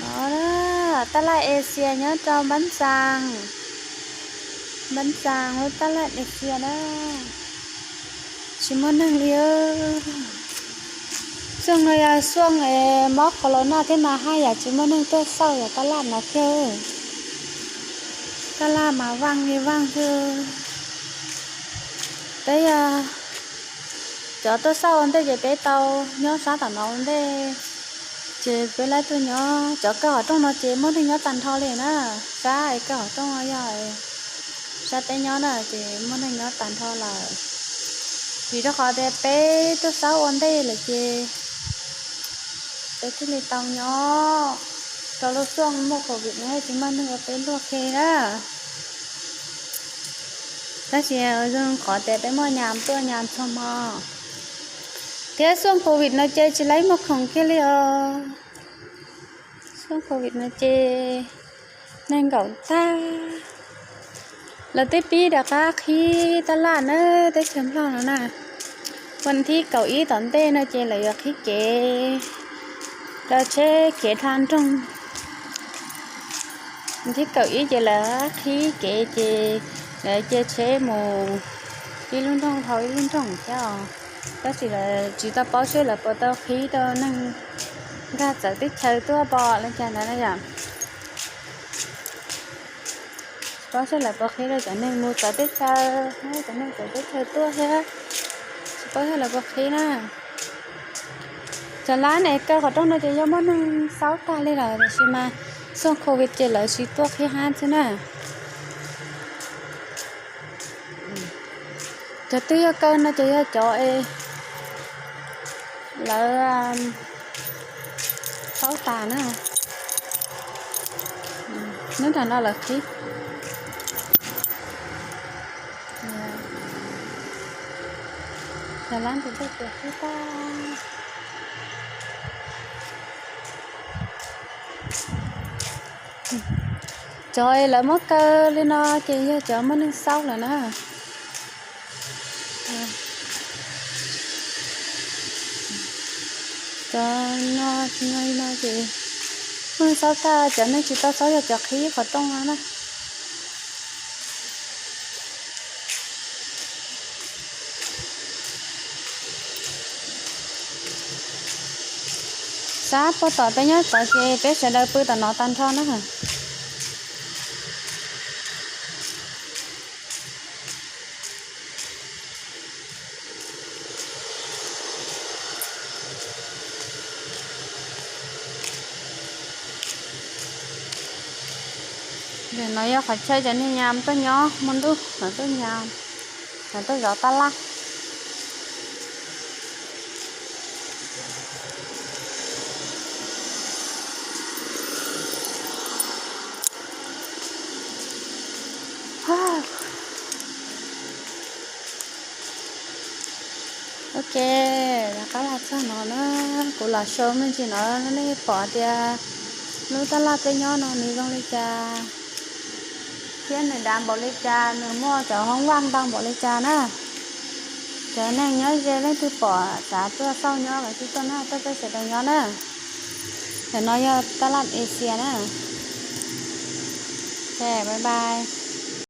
No, taj laj Asia nyob rau Npab Ntxaa, Npab Ntxaa lub taj laj Asia na, tsis muaj neeg li. Xyoo no yog xyoo es mob corona thiab mas haj yam tsis muaj neeg tuaj xauj yam taj laj no kiag. Taj laj mas vaaj li vaaj xwb. Peb yog cov tuaj xauj ua ntej ces peb tau nyob sab tom no ua ntej, ces peb laib tuaj nyob. Cov kaw qhov rooj no ces muaj neeg nyob tag nrho li na. Sab es kaw qhov rooj no yog sab peb nyob na ces muaj neeg nyob tag nrho lawm. Vim rau qhov tias peb tuaj xauj ua ntej lawm ces peb thiaj li tau nyob. Rau lub xyoo muaj covid no tsis muaj neeg ua peb luag kiag na. Tab sis zoo qhov tias peb muaj nyas tuaj nyas txhua hmo, thiab xyoo covid no ces tsis laib muaj khoom kiag li os. Xyoo covid no ces neeg nkaum tag. Lawv twb pib rov qab qhib taj laj na, teb chaws Nplog no na. Vas thib kaum ib tom ntej no ces lawv yuav qhib kev rau tsheb khiav dha nroog. Vas thib kaum ib ces lawv qhib kev ces lawv cia tsheb mus ib lub nroog dhau ib lub nroog thiab os. Tab sis lawv tsis tau paub seb lawv puas tau qhib rau neeg nkag txawv teb chaws tuaj pom li cas ntawd na yom. Tsis paub seb lawv puas qhib rau cov neeg mus txawv teb chaws, cov neeg txawv teb chaws tuaj thiab. Tsis paub seb lawv puas qhib na. Cov lab es kaw qhov rooj no ces yog muaj neeg xauj tag li lawm, tab sis mas xyoo covid ces lawv tsis tuaj qhib hab xwb na. Cov twb yog kaw no ces yog cov es lawv xauj tas na. Hnub no lawv qhib. Cov lab ntawd tej tias qhib tag. Cov lawv muab kaw li no ces yog cov muaj neeg xauj lawm na. Cov no, no ces muaj neeg xauj tag, cov neeg tsis tau xauj yog cov qhib qhov rooj no na. Sab puag tom peb nyob tod ces peb sawv daws pw tom no tag nrho na. Ntawm no yog qhov chaw cov neeg nyas tuaj nyob hmo ntuj, lawv tuaj nyas, lawv tuaj zov taj laj. Ok, rov qab los txog no na, kuv los show me ntsis no nej pom tias lub taj laj peb nyob no nws zoo li cas, thiab nws dav npaum li cas, nws muaj cov hoob vaj ntau npaum li cas na. Cov neeg nyob ze leej twg pom xav tuaj xauj nyob los tuaj na, tuaj peb sawv daws nyob na. Ntawm no yog taj laj Asia na. Ok, bye bye.